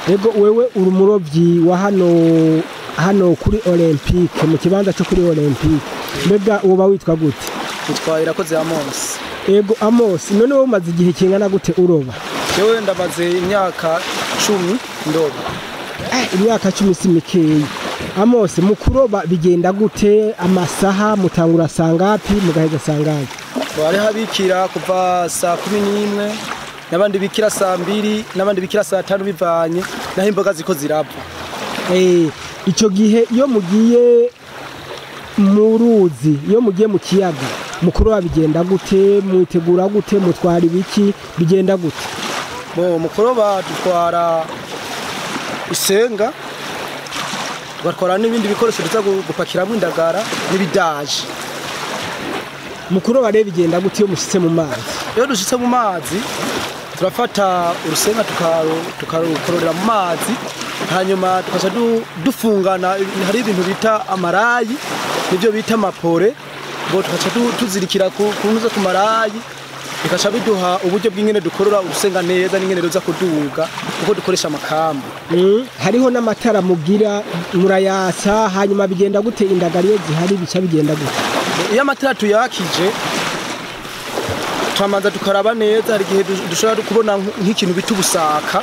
Ego wewe uri umurovyi wa hano kuri Olympique, mu kibanza cyo kuri Olympique. Mbega uba witwa gute? Nitwa Irakoze Amos. Ego Amos, none wowe umaze igihe kingana gute uroba? Jewe ndamaze imyaka 10 ndoba. Imyaka 10 si mikeyi. Amos, mu kuroba bigenda gute? Amasaha mutangura sangapi mugaheza sangapi? Bari habikira kuva saa 11 n'abandi bikira saa 2 n'abandi bikira saa 5 bivanye naho imboga ziko zirava. Ico gihe iyo mugiye mu ruzi, iyo mugiye mu kiyaga, mukuroba bigenda gute? Mwitegura gute? Mutwara ibiki? Bigenda gute? Bo mukuroba dutwara isenga, tugatwara n'ibindi bikoresho tuza gupakiramo indagara n'ibidaje. Mukuroba rero bigenda gute iyo mushitse mu mazi? Iyo dushitse mu mazi turafata urusenga tukarukororera mu mazi, hanyuma tukaca dufungana. Hari ibintu bita amarayi nibyo bita amapore, ngo tukaca tuzirikira ku ntuze ku marayi, bikaca biduha uburyo bw'ingene dukorora urusenga neza n'ingene ruza kuduga kuko dukoresha amakamba. Hariho n'amatara mugira murayasa, hanyuma bigenda gute? Indagara iyo zihari bica bigenda gute? Iyo amatara tuyakije turamanza tukaraba neza. Hari igihe dushobora kubona nk'ikintu bita ubusaka,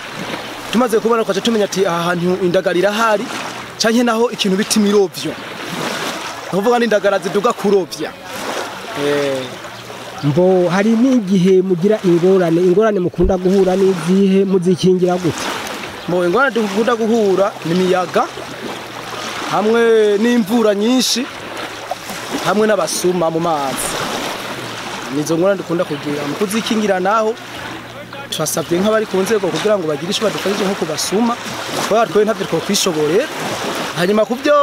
tumaze kubona tukaca tumenya ati aha hantu indagara irahari, canke naho ikintu bita imirovyo, nukuvuga n'indagara ziduga kurovya. Mbo hari n'igihe mugira ingorane mukunda guhura n'izihe, muzikingira gute? Mbo ingorane dukunda guhura ni imiyaga hamwe n'imvura nyinshi hamwe n'abasuma mu mazi. Nizo ngorane dukunda kugira. Mu kuzikingira naho turasabye nk'abari ku nzego kugira ngo bagire ico badufashije nko kubasuma, kubera twe ntavyo twokwishoborera. Hanyuma kubyo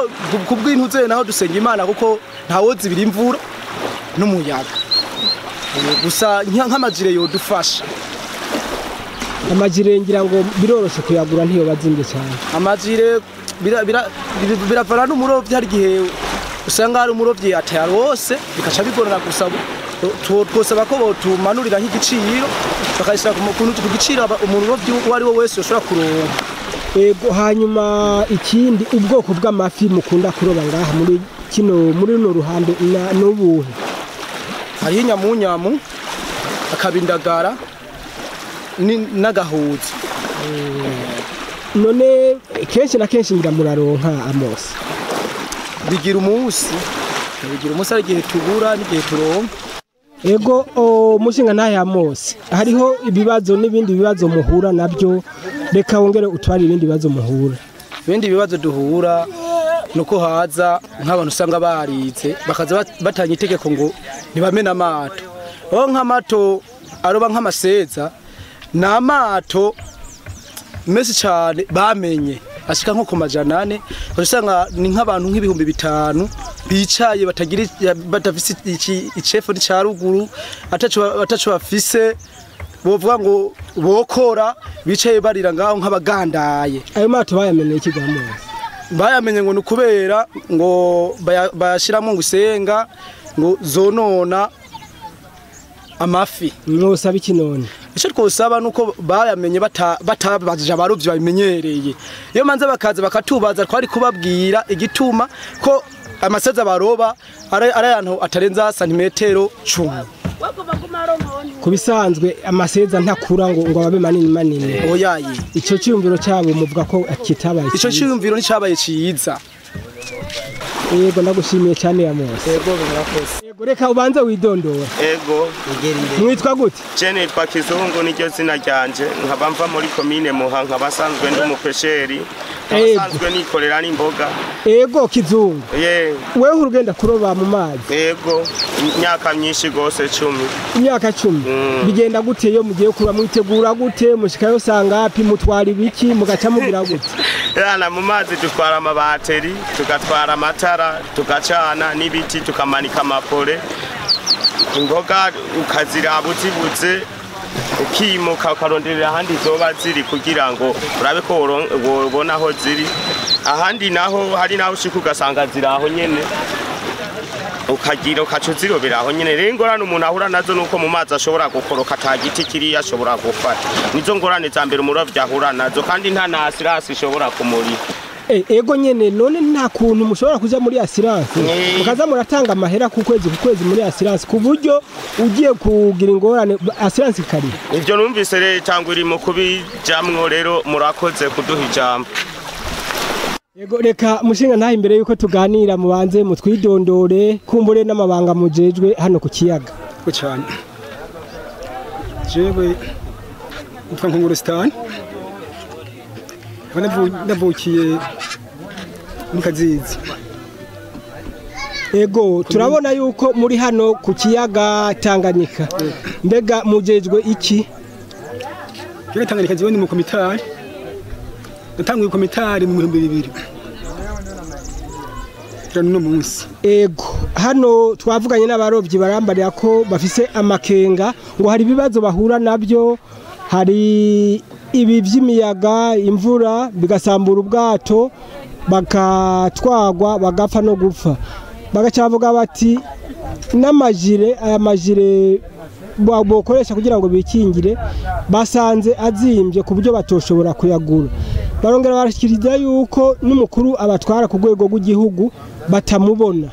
kubw'intuze naho dusenga Imana kuko ntawozi ibira imvura n'umuyaga. Gusa nk'amajire yodufasha. Amajire ngira ngo biroroshe kuyagura, ntiyo bazimbye cyane. Amajire biravana n'umurovyi. Hari igihe usanga hari umurovyi atayarose bikaca bigorana. Gusa twosaba ko botumanurira nk'igiciro, bakayishyira ku giciro umurovyi uwo ari we wese yoshobora kuronka. Ego, hanyuma ikindi, ubwoko bw'amafi mukunda kuroba ngaha muri kino muri runo ruhande n'ubuhe? Hariho inyamunyamu, hakaba indagara n'agahuza. None kenshi na kenshi ngira muraronka, Amos? Bigira umunsi, hari igihe tubura n'igihe turonka. Ego mushinga ntahe Amos, hariho ibibazo n'ibindi bibazo muhura nabyo, reka wongere utware ibindi bibazo muhura. Ibindi bibazo duhura nuko haza nk'abantu usanga barize bakaza batanga itegeko ngo ntibamena amato. Aho nk'amato aroba nk'amaseza ni amato menshi cyane bamenye ashika nko ku 400, usanga ni nk'abantu nk'ibihumbi 5 bicaye batagira badafise icefu ca ruguru, ataco bafise bovuga ngo bokora, bicaye barira ngaho nk'abagandaye. Ayo mato bayamenye iki ga Amos? Bayamenye ngo ni ukubera ngo bayashiramwo ngo isenga ngo zonona amafi. Mwosaba iki none? Icyo twosaba nuko bayamenye batabajije abarovyi babimenyereye. Iyo manza bakaza bakatubaza twari kubabwira igituma ko amaseza baroba ari ahantu atarenza santimetero 10. Ku bisanzwe amaseza ntakura ngo ababe manini manini. Oyaye. Ico cyumviro cyabo muvuga ko kitabaye. Ico cyumviro nticabaye ciza. Yego, ndagushimiye cyane Amos. Yego, murakoze. Yego, reka ubanze widondora. Ego. Mwitwa gute? Je nitwa Kizungu niryo zina ryanje, nkaba mva muri komine Muha, nkaba asanzwe ndi umupesheri, asanzwe nikorera n'imboga. Ego Kizungu. Ye. Wewe urugenda kuroba mu mazi? Ego, imyaka myinshi gose 10. Imyaka 10. Bigenda gute iyo mugiye kuba? Mwitegura gute? Mushikayo sangapi? Mutwara ibiki? Mugaca mugira gute? Yana mu mazi dutwara amabateri, tugatwara amatara, tugacana n'ibiti, tukamanika amapore. Ingoga ukaziraba uzibuze, ukimuka ukaronderera ahandi zoba ziri kugira ngo urabe ko wobona aho ziri. Ahandi naho hari naho ushika ugasanga ziri aho nyene. Ukagira ukaca uzirobera aho nyene. Rero ingorane umuntu ahura nazo nuko mu mazi ashobora gukoroka ata giti kiriya ashobora gufata. Nizo ngorane za mbere umurovyi ahura nazo, kandi nta na assurance ishobora kumuriha. Ego nyene, none nta kuntu mushobora kuja muri assurance mukaza muratanga amahera ku kwezi ku kwezi muri assurance, ku buryo ugiye kugira ingorane assurance ikariha? Ivyo numvise leta ngo iri mu kubijamwo, rero murakoze kuduha ijambo. Ego, reka mushinga ntahe imbere yuko tuganira mubanze mutwidondore, kumbure n'amabanga mujejwe hano ku kiyaga. Ko cyane, jewe nitwa Nkunguru Sitani, navukiye mu Kazizi. Ego, turabona yuko muri hano ku kiyaga Tanganyika, mbega mujejwe iki? Kiyaga Tanganyika, jewe ni mu komitari, natanguye komitari mu 2000 n'uno munsi. Ego, hano twavuganye n'abarovyi barambarira ko bafise amakenga, ngo hari ibibazo bahura nabyo, hari ibi vy'imiyaga, imvura bigasambura ubwato, bakatwagwa bagapfa no gupfa. Bagaca bavuga bati n'amajire, aya majire bokoresha kugira ngo bikingire, basanze azimbye ku buryo batoshobora kuyagura. Barongera barashikiriza yuko n'umukuru abatwara ku rwego rw'igihugu batamubona.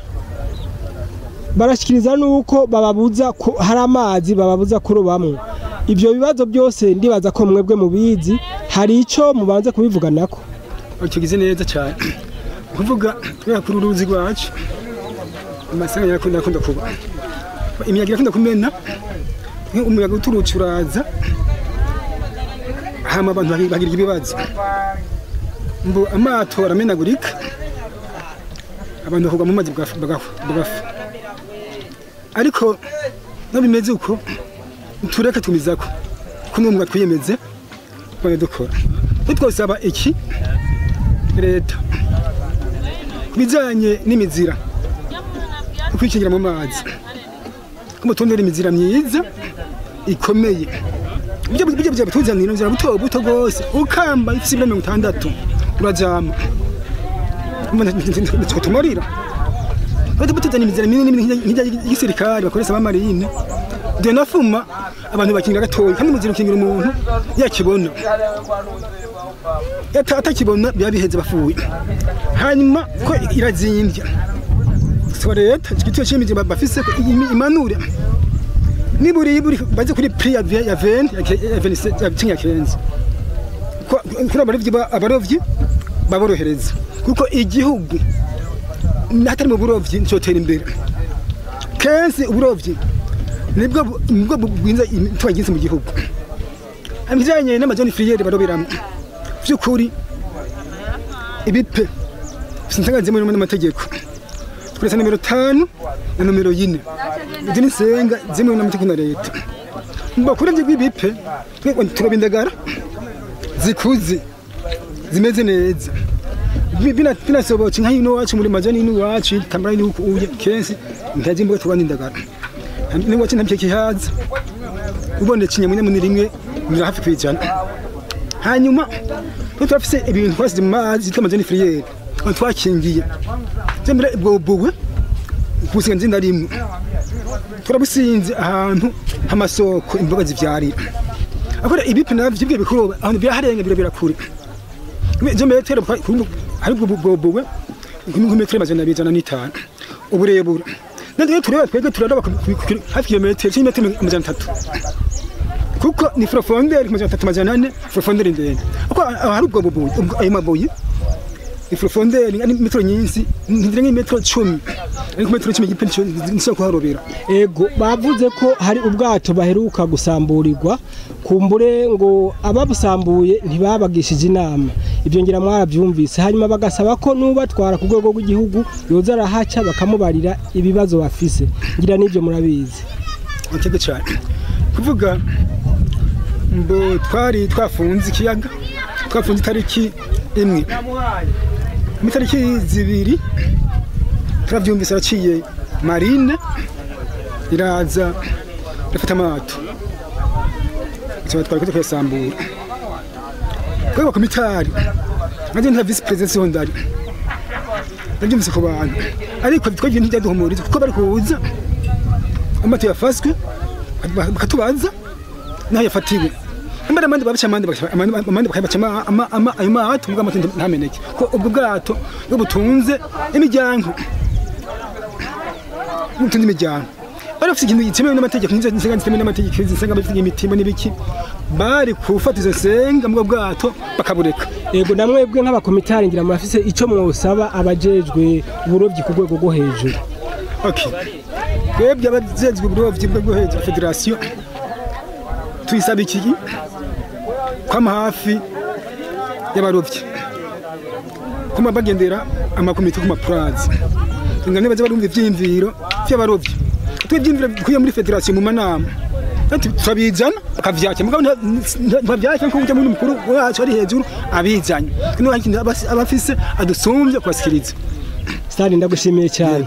Barashikiriza nuko bababuza ko hari amazi bababuza kurobamwo. Ibyo bibazo byose ndibaza ko mwebwe mubizi, hari ico mubanze kubivuganako? Tugize neza cyane kuvuga kubera kuri uruzi rwacu amasanga yarakunda akunda kuba imiyaga irakunda kumena, umuyaga uturutse uraza hama abantu bagira ibibazo, mbo amato aramenagurika, abantu bakugwa mu mazi bagapfa. Ariko no bimeze uko tureka tumizako ko n'umwe twiyemeze twone dukora. Twosaba iki leta kubijanye n'imizira kwikingira mu mazi, ko mutondera imizira myiza ikomeye, ibyo byo bituzanira inzira buto buto gose, ukamba ifite ibiro 60 urajama tumarira. Batuzanira imizira minini nk'ijya y'igisirikare bakoresha abamarine de nafuma abantu bakingira gatoyi, kandi muzira ukingira umuntu yakibona, atakibona biba biheze bafuye. Hanyuma ko irazimbya, so leta igityo cy'imizira bafise imanure niburi iburi baze kuri prix ya 20 ya 27 ya 15 ko kuri abarovyi baborohereza, kuko igihugu hatari mu burovyi nicotera imbere. Kenshi uburovyi nibwo bwinza twagize mu gihugu. Amijanye n'amajoni friyeri baroberamo by'ukuri ibipe sintangaze muri n'amategeko twese nimero 5 na nimero 4 izi ni senga zimwe n'amategeko na leta. Mbakure bw'ibipe turabindagara zikuze zimeze neza, binasoboka nka hino wacu muri majani hino wacu tambara ni uye kenshi ntaje imboga tubandindagara ni wacu ntabyo kihaza ubone kinyamunyamu rimwe mira hafi kwijana. Hanyuma turafise ibintu twasize mu mazi twamajani friyeri twakingiye zemere ubwo buwe kusiga nzinda rimwe turabusinze ahantu hamasoko imboga zivyarira. Akora ibipe navyo ibyo bikuroba ahantu biraharenga birakure je metero hari ubwo buwe nk'imetero 205 uburebure. Nandi tureba twebwe turaraba hafi kilometero cy'imetero 300, kuko ni profondeur 300 400 profondeur ndende. Uko hari ubwo bubuye ayo mabuye ni profondeur ni metero nyinshi ntirenga metero 10, ariko metero 10 igipe nshobora kuharobera. Ego, bavuze ko hari ubwato baheruka gusamburirwa, kumbure ngo ababusambuye ntibabagishije inama, ibyo ngira mwarabyumvise. Hanyuma bagasaba ko nubatwara ku rwego rw'igihugu yoza arahaca bakamubarira ibibazo bafise, ngira n'ibyo murabizi. Akego cyane kuvuga mbo twari twafunze ikiyaga, twafunze itariki 1 mu itariki 2 turavyumvise araciye marine iraza ifata amato twari kuyasambura. Kwego komitari nanje nta vice president siho ndari ndabyumvise ku bantu, Ariko twebwe ntibyaduhumuriza, kuko bari kuza amato yafaswe bakatubaza naho yafatiwe. Mbere amande babaca amande, amande bakabaca ayo mato, mbwa amato ntameneke, ko ubwo bwato bwo butunze imiryango, butunze imiryango. Bari bafite ikintu gitemewe n'amategeko, nk'izo nsenga zitemewe n'amategeko, izi nsenga bafite imitimba n'ibiki, bari gufata izo nsenga mu bwato bakabureka. Yego, namwebwe nk'abakomitari ngira murafise ico mwosaba abajejwe uburovyi ku rwego rwo hejuru. Okay. Twebwe abajejwe uburovyi bwo hejuru, federasiyo, tuyisaba iki? Kwama hafi y'abarovyi, kuma bagendera amakomite ku mapurazi, ingane baze barumva ivyiyumviro vy'abarovyi. Twe ivyiyumviro bikuye muri federasiyo mu manama turabizana akavyakira, mugabo ntavyakira nkuko ujya muri mukuru wacu ari hejuru abizanye. Niba hari ikintu abafise adusumbye kubasikiriza. Stari, ndagushimiye cyane.